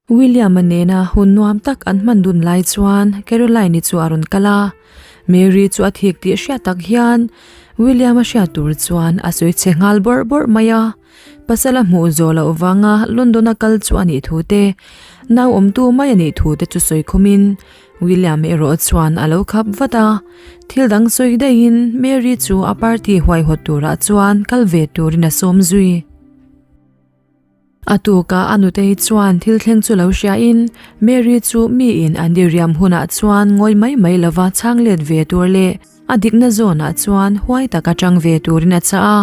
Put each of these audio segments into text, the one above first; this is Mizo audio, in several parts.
William-a nena hun nuam tak an hman dun lai chuan Caroline-i chu a rawn kal a, Mary chu a thik tih hriat tak hian William-a hriat tur chuan a sawi chhe nghal bawrh bawrh mai a. Pasal a hmuh zawh loh vanga London-a kal chu a nih thu te, nau awmtu mai a nih thu te chu sawi khumin William erawh chuan a lo khap vat a. Thil dang sawi daihin Mary chu a party huaihawt turah chuan kal ve turin a sawm zui. A tukah a nutei chuan thil thleng chu lo hriain Mary chu miin an diriam hunah chuan ngawi mai mai lova chhang let ve tur leh a dikna zawnah chuan huai taka tang ve turin a chah a.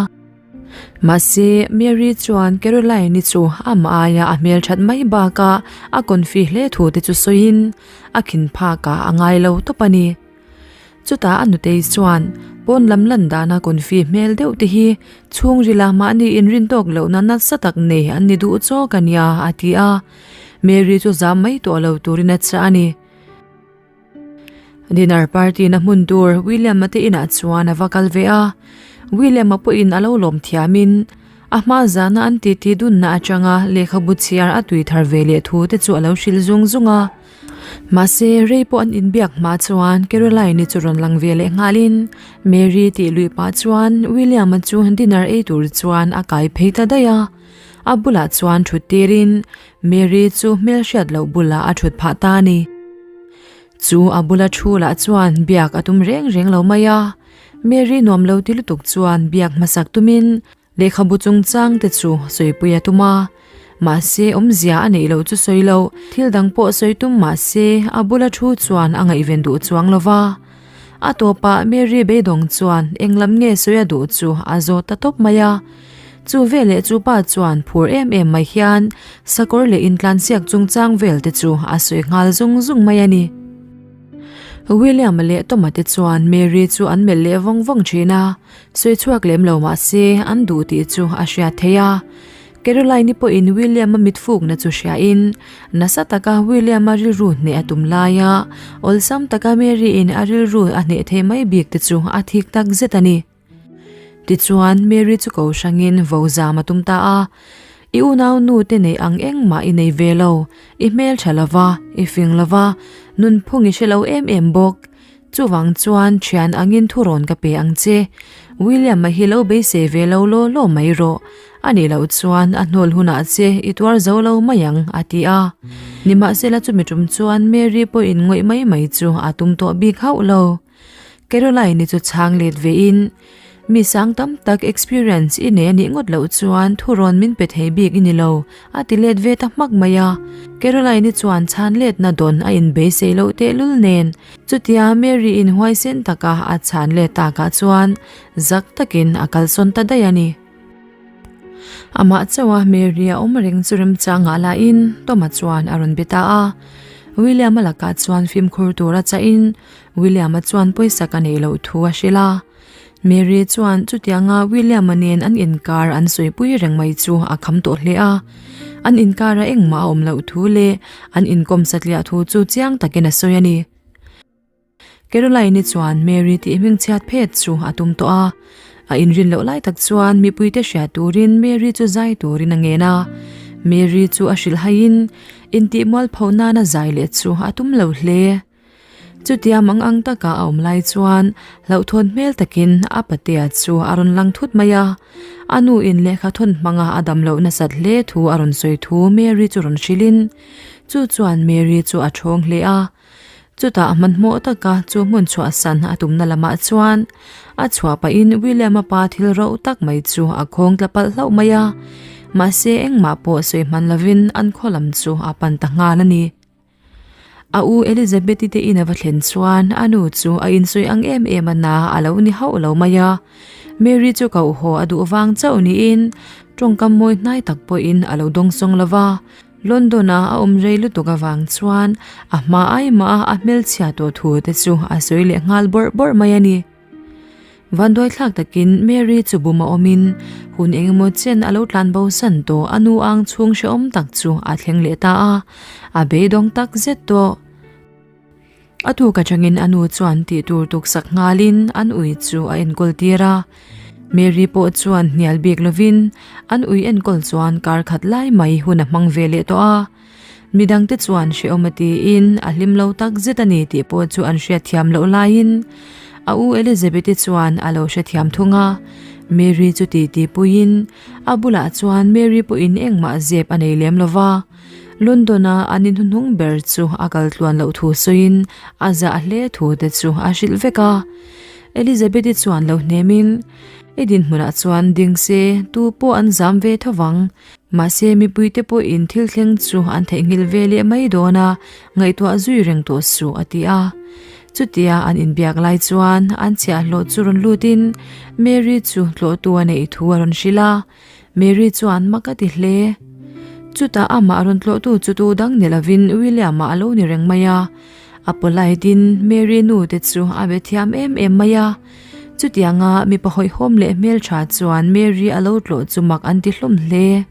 Mahse, Mary chuan Caroline-i chu amah aia a hmelthat mai bakah a confi hle thu te chu sawiin a khin phakah a ngai lo tawp a ni. Chutah a nutei chuan pawn lam lan dana confi hmel deuh te hi chhungrila mahni inrin tawk lohna nasa tak nei an ni duh chawk a nia a ti a, Mary chu zam mai tawh lo turin a chah a ni. Dinner party na hmun tur William-a te inah chuan a va kal ve a, William-a pawhin a lo lawm thiamin a hma zana an titi dunna atanga lehkhabu chhiar a tui thar ve leh thu te chu a lo hrilh zung zung a. Mahse, rei pawh an inbiak hma chuan Caroline-i chu rawn lang ve leh nghalin Mary tih luih pah chuan William-a chu dinner ei tur chuan a kai phei ta daih a. A bulah chuan thut tirin Mary chu hmelhriat loh bulah a thut phah ta a ni. Chu a bula thu lah chuan biak a tum reng reng lo mai a. Mary nuam lo ti lutuk chuan biak hmasak tumin Lehkhabu chungchang te chu sawipui a tum a, mahse awmzia a neih loh chu sawi loh, thil dang pawh sawi tum mahse a bula thu chuan a ngaihven duh chuang lo va. A tawpah Mary beidawng chuan eng lam nge sawi a duh chu a zawt ta tawp mai a. Chu veleh chu pa chuan phur em em mai hian sakawr leh intlansiak chungchang vel te chu a sawi nghal zung zung mai a ni. William-a leh Tom-a te chuan Mary chu an melh leh vawng vawng thin a, sawi chhuak lem lo mah se an duh tih chu a hriat theih a. Caroline-i pawhin William-a mitfukna chu hriain, nasa taka William-a rilru hneh a tum laia awlsam taka Mary-in a rilru a hneh thei mai bik te chu a thik tak zet a ni. Tichuan, Mary chu ko hrangin vo zam a tum ta a, I unau nu te neih ang engmah i nei ve lo, i hmel tha lo va, i fing lo va, nunphung i hre lo em em bawk. Chuvang chuan thian angin thurawn ka pe ang che. William-a hi lo beisei ve lo law law mai rawh. A nih loh chuan a hnawl hunah che i tuar zo lo mai ang, a ti a. Nimahsela chumi tum chuan Mary pawhin ngawih mai mai chu a tum tawh bik hauh lo. Caroline-i chu chhang let vein, Mi sang tam tak experience i nei a nih ngawt loh chuan thurawn min pe thei bik i ni lo, a ti let ve ta hmak mai a. Caroline-i chuan chhan letna dawn a inbeisei loh tehlul nen, chutia Mary-in huaisen taka a chhan let takah chuan zak takin a kalsawn ta daih a ni. Amah chauha Mary a awm reng chu remchangah lahin Tom-a chuan a rawn be ta a. William-a lakah chuan fimkhur tura chahin William-a chuan pawisa ka neih loh thu a hrilh a. Mary chuan chutianga William-a nen an inkar an sawipui reng mai chu a kham tawh hle a. An inkara engmah a awm loh thu leh an inkawm satliah thu chu chiang takin a sawi a ni. Caroline-i chuan Mary tih hmingchhiat phet chu a tum tawh a. A inrin loh lai tak chuan mipuite hria turin Mary chu zai turin a ngen a. Mary chu a hrilh haiin intihmualpho nana zai leh chu a tum lo hle. Chutia mang ang taka a awm lai chuan hlauhthawn hmel takin a patea chu a rawn lang thut mai a. A nu in lehkha thawn hmanga a dam loh nasat hle thu a rawn sawi thu Mary chu rawn hrilhin chu chuan Mary chu a thawng hle a. Chutah hmanhmawh taka chu hmun chhuahsan a tumna lamah chuan a chhuah pahin William-a pa thil rauh tak mai chu a khawng tla palh hlauh mai a. Mahse engmah pawh sawi hman lovin an khaw lam chu a pan ta nghal a ni. A u Elizabeth-i te in a va thlen chuan a nu chu a insawi ang em em a na a lo ni hauh lo mai a. Mary chu koh haw a duh vang chauh niin tawngkam mawi hnai tak pawhin a lo dawngsawng lo va. London-a a awm rei lutuk avang chuan a hma ai mah a a hmelchhia tawh thu te chu a sawi leh nghal bawrh bawrh mai a ni. Vanduai thlak takin Mary chu bum a awmin hun engemaw chen a lo tlan bo san tawh a nu ang chhung hrehawm tak chu a thleng leh ta a, a beidawng tak zet tawh. A tuk atangin a nu chuan tih tur tuksak nghalin an ui chu a enkawl tir a. Mary pawh chuan hnial bik lovin an ui enkawl chuan kar khat lai mai hun a hmang ve leh tawh a. Midangte chuan hrehawm a tiin a hlim lo tak zet a ni tih pawh chu an hriatthiam loh laiin a u Elizabeth-i chuan a lo hrethiam thung a. Mary chu titi puiin a bulah chuan Mary pawhin engmah zep a nei lem lo va. London-a an inhnuhnung ber chu a kal tluan loh thu sawiin a zah hle thu te chu a hrilh vek a. Elizabeth-i chuan lo hnemin, I dinhmunah chuan ding se, tu pawh an zam ve tho vang. Mahse mipuite pawhin thil thleng chu an theihnghilh ve leh mai dawn a, ngaihtuah zui reng tawh suh a ti a. Chutia an inbiak lai chuan an chhiahhlawh chu rawn lutin Mary chu tlawhtu a neih thu a rawn hrilh a. Mary chuan mak a ti hle. Chutah amah rawn tlawhtu chu tu dang ni lovin William-a a lo ni reng mai a. A polite in Mary nu te chu a be thiam em em mai a. Chutianga mipa hawihhawm leh hmeltha chuan Mary a lo tlawh chu mak an ti hlawm hle.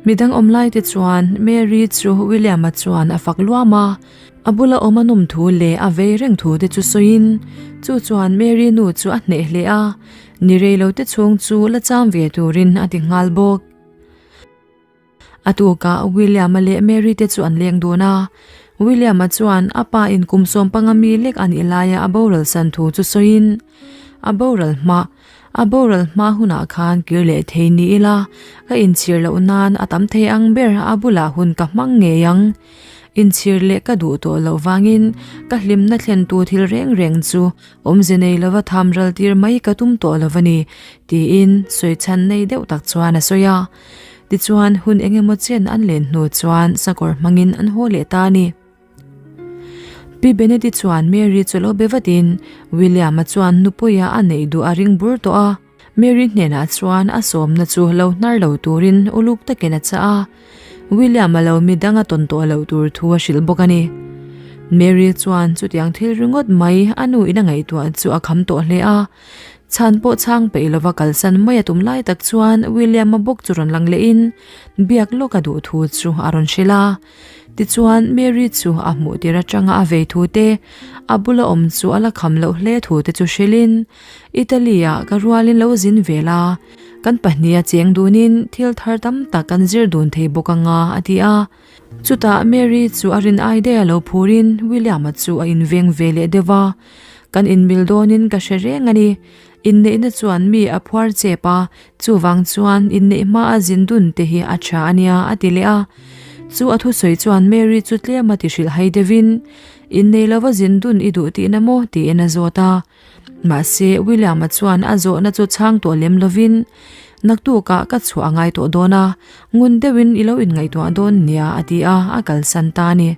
Midang awm lai te chuan Mary chu William-a chuan a fak luam a, a bula awm a nawm thu leh a vei reng thu te chu sawiin chu chuan Mary nu chu a hneh hle a, ni rei lo te chhung chu la cham ve turin a ti nghal bawk. A tukah William-a leh Mary te chu an leng dun a, William-a chuan a pa in kum sawmpanga mi lek a nih laia a boral san thu chu sawiin a boral hma a boral hma hunah khan kir leh thei ni ila ka inchhir loh nan a tam thei ang ber a bulah hun ka hmang ngei ang. Inchhir leh ka duh tawh loh vangin ka hlimna thlentu thil reng reng chu awmze nei lova tham ral tir mai ka tum tawh lo a ni tiin sawi chhan nei deuh tak chuan a sawi a. Tichuan hun eng emaw chen an len hnu chuan sakawr hmangin an haw leh ta a ni. Pi Beneti chuan Mary chu lo be vatin William-a chuan nupuia a neih duh a ring bur tawh a. Mary hnenah chuan a sawmna chu lo hnar lo turin uluk takin a chah a. William-a lo mi dang a tawn tawh loh tur thu a hrilh bawk a ni. Mary chuan chutiang thil ringawt mai a nu in a ngaihtuah chu a kham tawh hle a. Chhan pawh chhang peih lova kalsan mai a tum lai tak chuan William-a bawk chu rawn lang lehin biak lawk a duh thu chu a rawn hrilh a. Tichuan Mary chu a hmuh tir atanga a vei thu te, a bula awm chu a la kham loh hle thu te chu hrilhin, Italy-ah ka rualin lo zin ve la, kan pahniha cheng dunin thil thar tam tak kan zir dun thei bawk anga a ti a. Chutah Mary chu a rin ai daih a lo phurin William-a chu a inveng ve leh deuh a, Kan inmil dawnin ka hre reng a ni. Inneihna chuan mi a phuar chep a, chuvang chuan inneih hma a zin dun te hi a tha a nia a ti leh a. Chu a thusawi chuan Mary chu tlem a ti hrilh hai deuhin, Innei lova zin dun i duh tihna maw? tiin a zawt a. Mahse, William-a chuan a zawhna chu chhang tawh lem lovin, Naktukah ka chhuah a ngai tawh dawn a, ngun deuhin i lo inngaihtuah dawn nia a ti a, a kalsan ta a ni.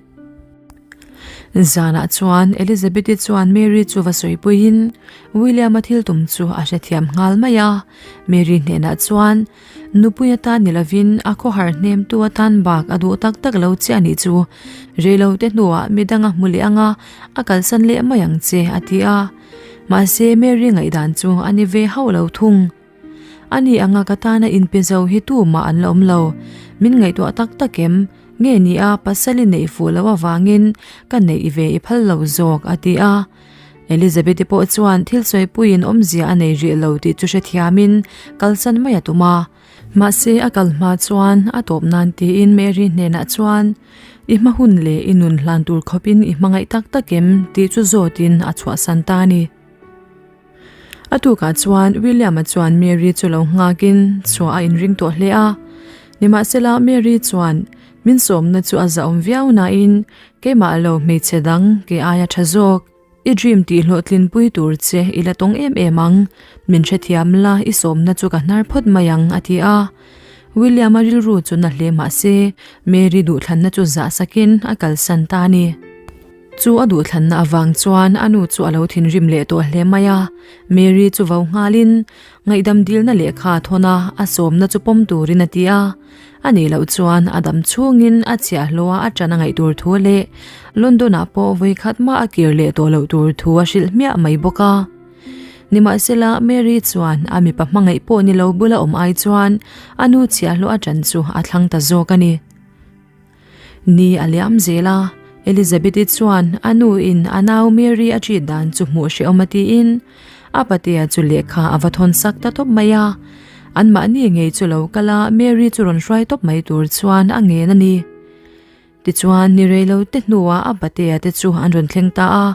Zanah chuan Elizabeth-i chuan Mary chu va sawipuiin William-a thil tum chu a hrethiam nghal mai a. Mary hnenah chuan, Nupui atan ni lovin a khawhar hnemtu atan bak a duh tak tak lo che a nih chu. Reilote hnuah midang a hmu leh ang a, a kalsan leh mai ang che, a ti a. Mahse Mary ngaihdan chu a ni ve hauh lo thung. A ni anga ka tana inpe zo hi tumah an la awm lo. Min ngaihtuah tak tak em? Nge ni a pasal i neih fuh loh avangin ka neih ve i phal lo zawk a ti a. Elizabeth-i pawh chuan thil sawipuiin awmzia a nei rih lo tih chu hrethiamin kalsan mai a tum a. Mahse a kal hma chuan a tawp nan tiin Mary hnenah chuan I hma hun leh i nun hlan tur khawpin i hmangaih tak tak em tih chu zawtin a chhuahsan ta a ni. A tukah chuan William-a chuan Mary chu lo nghakin chhuah a inring tawh hle a. Nimahsela Mary chuan min sawmna chu a zahawm viau nain keimah lo hmeichhe dang kei aia tha zawk. I dream tih hlawhtlinpui tur che i la tawng em em ang. Min hrethiam la i sawmna chu ka hnar phawt mai ang a ti a. William-a rilru chu na hle mah se Mary duhthlanna chu zah sakin a kalsan ta a ni. Chu a duhthlanna avang chuan a nu chu a lo thinrim leh tawh hle mai a, Mary chu vo nghalin ngaihdam dilna lehkha a thawn a, a sawmna chu pawm turin a ti a. A nih loh chuan a dam chhungin a chhiahhlawh a a ṭan a ngaih tur thu leh London-ah pawh vawikhat mah a kir leh tawh loh tur thu a hrilh hmiah mai bawk a. Nimahsela, Mary chuan a mipa hmangaih pawh ni lo bula awm ai chuan a nu chhiahhlawh a ṭan chu a thlang ta zawk a ni. Ni a liam zel a, Elizabeth-i chuan a nu in a nau Mary a treat dan chu hmuh hrehawm a tiin a patea chu lehkha a va thawn sak ta tawp mai a. Anmahni ngei chu lo kal a, Mary chu rawn hruai tawp mai tur chuan a ngen a ni. Tichuan, ni rei lo te hnuah a patea te chu an rawn thleng ta a.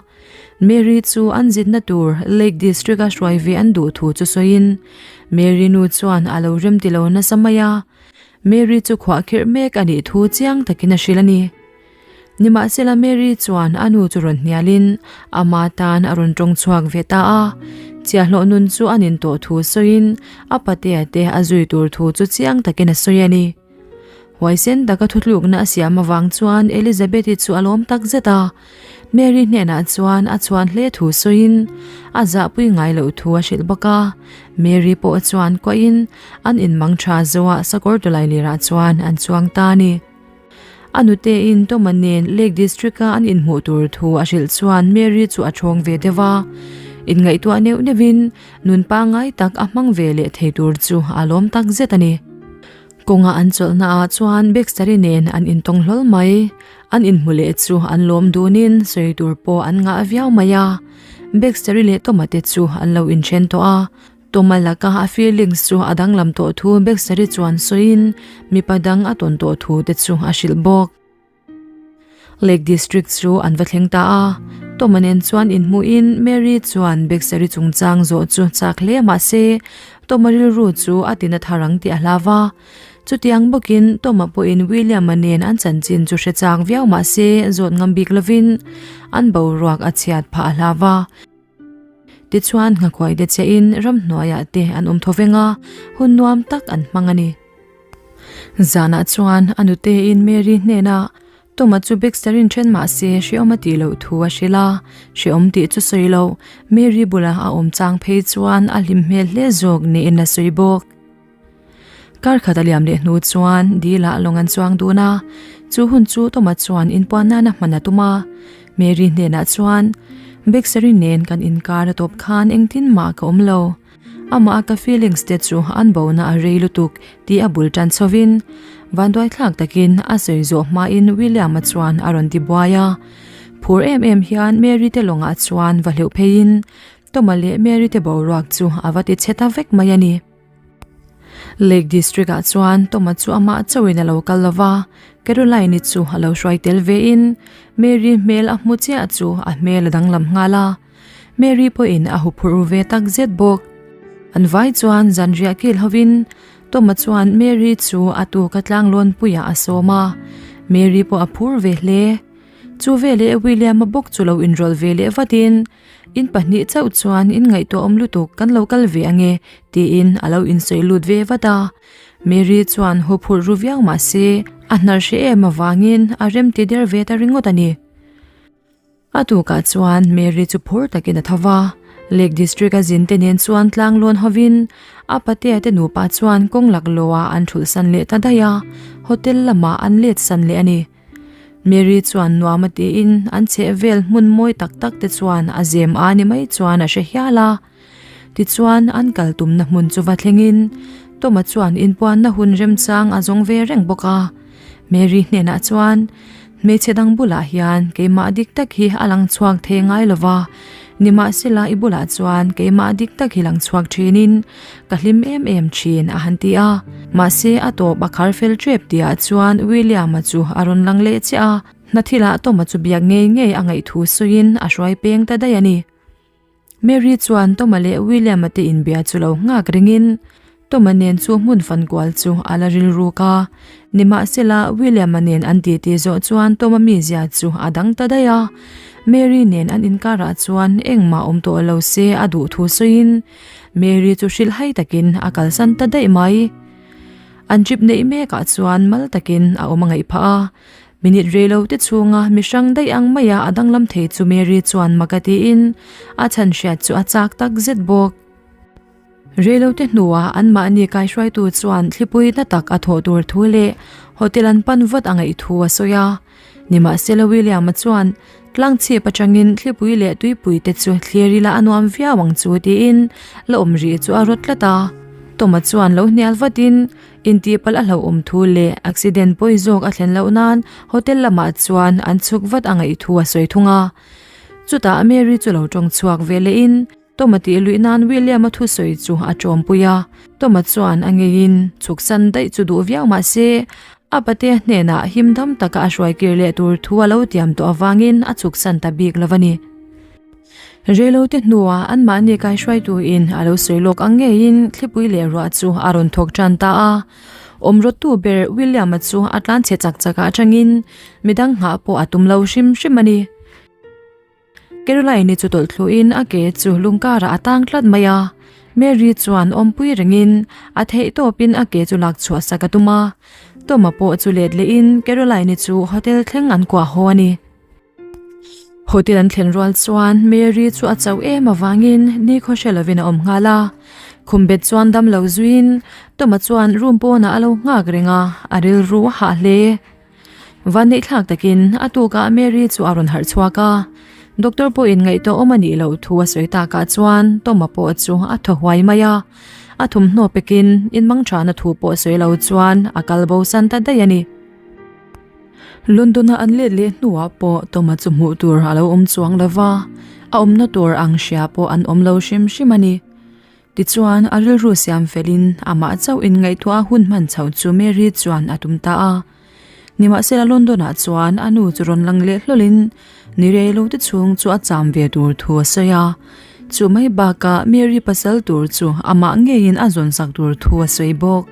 Mary chu an zinna tur Lake District-a hruai ve an duh thu chu sawiin, Mary nu chuan a lo rem ti lo nasa mai a. Mary chu khuahkhirh mek a nih thu chiang takin a hrilh a ni. Nimahsela Mary chuan a nu chu rawn hnialin ama tan a rawn tawng chhuak ve ta a. Chiahhlawh nun chu a nin tawh thu sawiin a patea te a zui tur thu chu chiang takin a sawi a ni. Huaisen taka thutlukna a siam avang chuan Elizabeth-i chu a lawm tak zet a. Mary hnenah chuan a chhuan hle thu sawiin a zahpui ngai loh thu a hrilh bawk a. Mary pawh chuan kuahin an inmang tha zoah sakawr tawlai lirah chuan an chuang ta a ni. A nutein Toma nen Lake District-a an inhmuh tur thu a hrilh chuan Mary chu a ṭhawng ve deuh a. Inngaihtuah neuh neuhin nun pangngai tak a hmang ve leh thei tur chu a lawm tak zet a ni. Kawnga an chawlhna ah chuan Baxter-i nen an intawng hlawl mai. An inhmu leh chu an lawm dunin sawi tur pawh an ngah viau mai a. Baxter-i leh Toma te chu an lo inṭhen tawh a. Toma laka a feelings chu a danglam tawh thu Baxter-i chuan sawiin mipa dang a tawn tawh thu te chu a hrilh bawk. Lake District chu an va thleng ta a, Toma nen chuan inhmuhin Mary chuan Baxter-i chungchang zawh chu chak hle mah se Toma rilru chu a tina thar ang tih a hlau va. Chutiang bawkin Toma pawhin William-a nen an chanchin chu hre chak viau mah se zawt ngam bik lovin an boruak a chhiat phah a hlau va. Tichuan nghakhuai te chiahin ramhnuaiah te an awm tho veng a, hun nuam tak an hmang a ni. Zanah chuan a nutein Mary hnenah Toma chu Baxter-in then mah se hreawm a tih loh thu a hrilh a, hreawm tih chu sawi loh, Mary bulah a awm chang phei chuan a hlim hmel hle zawk niin a sawi bawk. Kar khat a liam leh hnu chuan dil ah lawng an chuang dun a, chu hun chu Toma chuan inpuan nana hman a tum a. Mary hnenah chuan, Baxter-i nen kan inkar a tawp khan engtin mah ka awm lo. Amah a ka feelings te chu an bona a rei lutuk tih a bul tan chhovin vanduaithlak takin a sawi zawh hmain William-a chuan a rawn ti buai a. Phur em em hian Mary te lawngah chuan va hleuh pheiin Toma leh Mary te boruak chu a va ti chhe ta vek mai a ni. Lake District ah chuan Toma chu amah chauhin a lo kal lo va, Caroline-i chu a lo hruai tel vein Mary hmel a hmu chiah chu a hmel a danglam nghal a, Mary pawhin a huphurh ru ve tak zet bawk. An vai chuan zanriah kil hovin Toma chuan Mary chu a tuka tlanglawnpuiah a sawm a, Mary pawh a phur ve hle. Chu veleh William-a bawk chu lo inrawlh ve leh vatin In pahnih chauh chuan in ngaihtuah awm lutuk kan lo kal ve ange tiin a lo insawi lut ve vat a. Mary chuan huphurh ru viau mah se a hnar hre em avangin a rem ti der ve ta ringawt a ni. A tukah chuan Mary chu phur takin a tho va, Lake District a zin te nen chuan tlang lawn hovin a patea te nupa chuan kawng laklawhah an thulh san leh ta daih a, hotel lamah an let san leh a ni. Mary chuan nuam a tiin an chheh vel hmun mawi tak tak te chuan a zem a ni mai chuan a hre hial a. Tichuan an kal tumna hmun chu va thlengin Toma chuan inpuanna hun remchang a zawng ve reng bawk a. Mary hnenah chuan, Hmeichhe dang bulah hian keimah dik tak hi a lang chhuak thei ngai lo va, nimahsela i bulah chuan keimah dik tak hi lang chhuak thinin Ka hlim em em thin a han ti a, mahse a tawp a khar fel tep tihah chuan William-a chu a rawn lang leh chiah a, hna thilah Tom-a chu biak ngei ngei a ngaih thu sawiin a hruai peng ta daih a ni. Mary chuan Tom-a leh William-a te inbia chu lo nghak ringin Tom-a nen chu hmun fan kual chu a la rilruk a, nimahsela William-a nen an titi zawh chuan Tom-a mizia chu a dang ta daih a, Mary nen an inkarah chuan engmah awm tawh lo se a duh thu sawiin Mary chu hrilh hai takin a kalsan ta daih mai. An trip neih mekah chuan mal takin a awm a ngaih phah a. Minute rei lo te chhunga mi hrang daih ang maia a danglam thei chu Mary chuan mak a tiin a chhan hriat chu a chak tak zet bawk. Rei lo te hnuah anmahni kaihruaitu chuan thlipui na tak a thawh tur thu leh hotel an pan vat a ngaih thu a sawi a. Nimahsela William-a chuan tlangchhip atangin thlipui leh tuipui te chu thlir ila a nuam viau ang chu tiin la awm rih chu a rawt tlat a. Toma chuan lo hnial vatin intihpalh a hlauhawm thu leh accident pawi zawk a thlen loh nan hotel lamah chuan an chhuk vat a ngaih thu a sawi thung a. Chutah Mary chu lo tawng chhuak ve lehin Toma tih luih nan William-a thusawi chu a tawmpui a, Toma chuan a ngeiin chhuksan daih chu duh viau mah se. A patea hnenah him dam taka a hruai kir leh tur thu a lo tiam tawh avangin a chhuksan ta bik lo a ni. Reilote hnuah anmahni kaihruaituin a lo sawi lawk ang ngeiin thlipui leh ruah chu a rawn thawk tan ta a. Awmrawttu ber William-a chu a tlanchhe chak chakah atangin midang nghah pawh a tum lo hrim hrim a ni. Caroline-i chu tawlh thluin a ke chu lungkarah a tang tlat mai a. Mary chuan awmpui rengin a theih tawpin a ke chu lak chhuah sak a tum a. Tom-a pawh chu let lehin Caroline-i chu hotel thleng an kuah haw a ni. Hotel an thlen rual chuan Mary chu a chauh em avangin nikhaw hre lovin a awm nghal a. Khum bet chuan dam lo zuiin Tom-a chuan room pawnah a lo nghak reng a, a rilru a hah hle. Vanneihthlak takin a tukah Mary chu a rawn harh chhuak a, doctor pawhin ngaihtuah awm a nih loh thu a sawi takah chuan Tom-a pawh chu a thaw huai mai a, a thawmhnaw pekin inmangṭhahna thu pawh sawi lo chuan a kal bo san ta daih a ni. London-a an let leh hnuah pawh Tom-a chu hmuh tur a lo awm chuang lo va, a awmna tur ang hria pawh an awm lo hrim hrim a ni. Tichuan, a rilru siam felin amah chauh inngaihtuah a hun hman chhoh chu Mary chuan a tum ta a. Nimahsela London-ah chuan a nu chu rawn lang leh hlawlin ni rei lo te chhung chu a cham ve tur thu a sawi a. Chu mai bakah Mary pasal tur chu amah ngeiin a zawn sak tur thu a sawi bawk.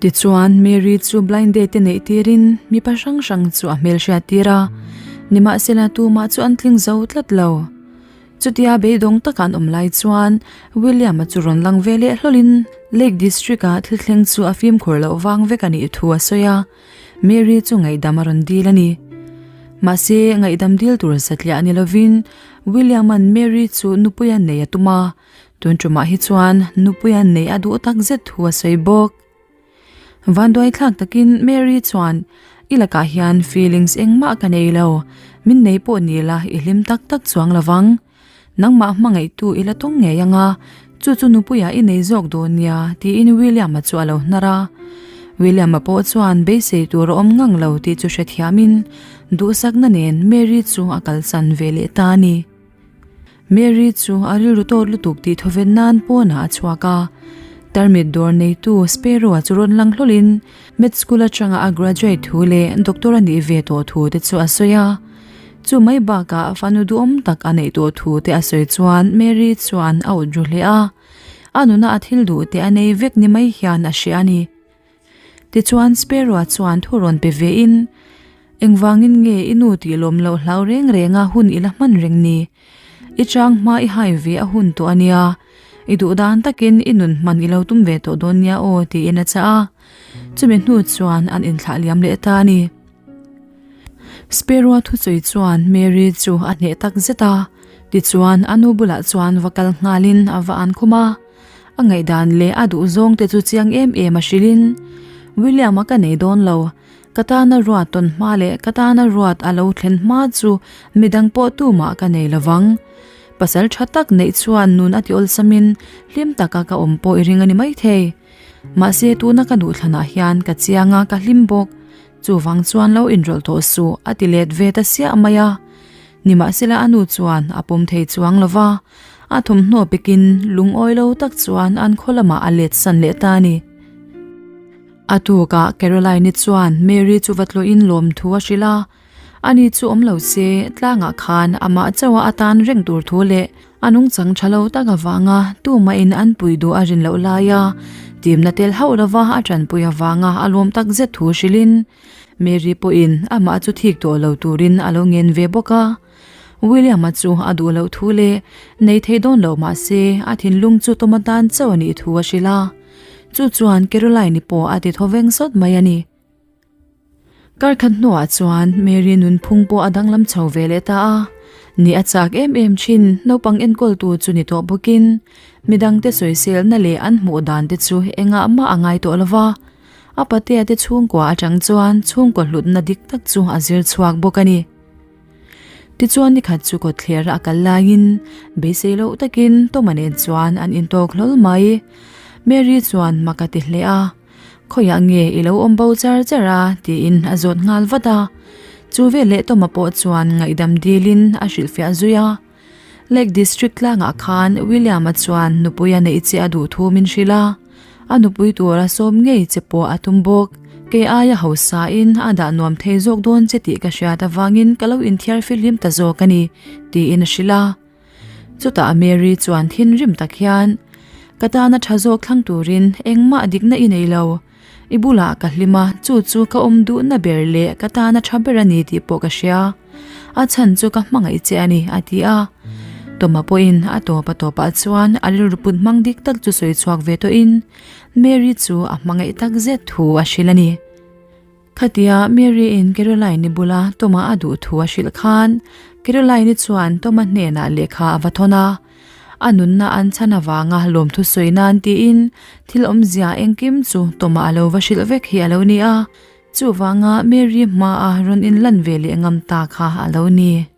Tichuan, Mary chu blind date te neih tirin mipa hrang hrang chu a hmelhriat tir a. Nimahsela tumah chu an tling zo tlat lo. Chutia beidawng taka an awm lai chuan William-a chu rawn lang ve leh hlawlin Lake District-a thil thleng chu a fimkhur loh vang vek a nih thu a sawi a, Mary chu ngaihdam a rawn dil a ni. Mahse, ngaihdam dil tur satliah ni lovin William-a'n Mary chu nupui a nei a tum a, tun tumah hi chuan nupui a neih a duh tak zet thu a sawi bawk. Vanduaithlak takin Mary chuan, I lakah hian feelings engmah ka nei lo, min nei pawh ni la i hlim tak tak chuang lo vang. Nangmah hmangaihtu i la tawng ngei anga, chu chu nupuiah i nei zawk dawn nia, tiin William-a chu a lo hnar a. William-a pawh chuan beisei tur a awm ngang lo tih chu hrethiamin duhsakna nen Mary chu a kalsan ve leh ta a ni. Mary chu a rilru tawt lutuk tih thawven nan pawnah a chhuak a. Tarmit dawr neitu Sparrow-a chu rawn lang hlawlin med school atanga a graduate thu leh doctor a nih ve tawh thu te chu a sawi a. Chu mai bakah fanu duhawm tak a neih tawh thu te a sawi chuan Mary chuan a awt ru hle a. A nuna a thil duh te a nei vek ni mai hian a hria a ni. Tichuan Sparrow-a chuan thu rawn pe vein, Engvangin nge i nu tih lawm loh hlau reng renga hun i la hman reng ni? I chang hma i hai ve a hun tawh a nia. I duh dan takin i nun hman i lo tum ve tawh dawn nia aw tiin a chah a. Chumi hnu chuan an inthlah liam leh ta a ni. Sparrow-a thusawi chuan Mary chu a hneh tak zet a. Tichuan a nu bulah chuan va kal nghalin a va an khum a. A ngaihdan leh a duhzawng te chu chiang em em a hrilhin, William-a ka nei dawn lo. Ka tana ruat tawn hma leh ka tana ruat a lo thlen hma chu midang pawh tumah ka nei lovang. Pasal tha tak neih chuan nun a ti awlsamin hlim taka ka awm pawh i ring a ni maithei. Mahse tuna ka duhthlanah hian ka chiang a, ka hlim bawk. Chuvang chuan lo inrawlh tawh suh a ti let ve ta siah mai a. Nimahsela a nu chuan a pawm thei chuang lova, a thawmhnaw pekin lungawi lo tak chuan an khaw lamah a let san leh ta a ni. A tukah Caroline-i chuan Mary chu va tlawhin lawmthu a hrilh a, ani chu awm lo se tlangah khan amah chauha a tan reng tur thu leh a nungchang tha lo tak avanga tumahin an pui duh a rin loh laia timna tel hauh lova a tanpui avanga a lawm tak zet thu hrilhin Mary pawhin amah chu thik tawh lo turin a lo ngen ve bawk a. William-a chu a duh loh thu leh nei thei dawn lo mah se a thinlung chu Tom-a tan chauh a nih thu a hrilh a. Chu chuan Caroline-i pawh a ti thaw veng sawt mai a ni. Kar khat hnuah chuan Mary nunphung pawh a danglam chho ve leh ta a. Ni a chak em em thin naupang enkawltu chu ni tawh bawkin midangte sawiselna leh an hmuh dan te chu engah mah a ngai tawh lo va. A patea te chhungkua atang chuan chhungkaw hlutna dik tak chu a zir chhuak bawk a ni. Tichuan nikhat chu kawtthler a kal laiin beisei loh takin Toma nen chuan an intawk hlawl mai. Mary chuan mak a ti hle a, Khawiah nge i lo awm bo char char a? tiin a zawt nghal vat a. Chu veleh Toma pawh chuan ngaihdam dilin a hrilhfiah zui a. Lake District tlangah khan William-a chuan nupui a neih che a duh thu min hrilh a, a nupui tura sawm ngei che pawh a tum bawk. Kei aia hausain a dah nuam thei zawk dawn che tih ka hriat avangin ka lo inthiar fihlim ta zawk a ni, tiin a hrilh a. Chutah Mary chuan thinrim tak hian, Ka tana tha zawk thlang turin engmah dikna i nei lo. I bulah ka hlim a, chu chu ka awm duhna ber leh ka tana tha ber a ni tih pawh ka hria. A chhan chu ka hmangaih che a ni, a ti a. Tawma pawhin a tawp a tawpah chuan a rilru put hmang dik tak chu sawi chhuak ve tawhin Mary chu a hmangaih tak zet thu a hrilh a ni. Khatia Mary-in Caroline-i bula Tawma a duh thu a hrilh khan Caroline-i chuan Tawma hnenah lehkha a va thawn a. A nunna an chhan avanga lawmthu sawi nan tiin thil awmzia engkim chu Tawma a lo va hrilh vek hi a lo ni a. Chuvanga Mary hmaa rawn inlan ve leh ngam ta kha a lo ni.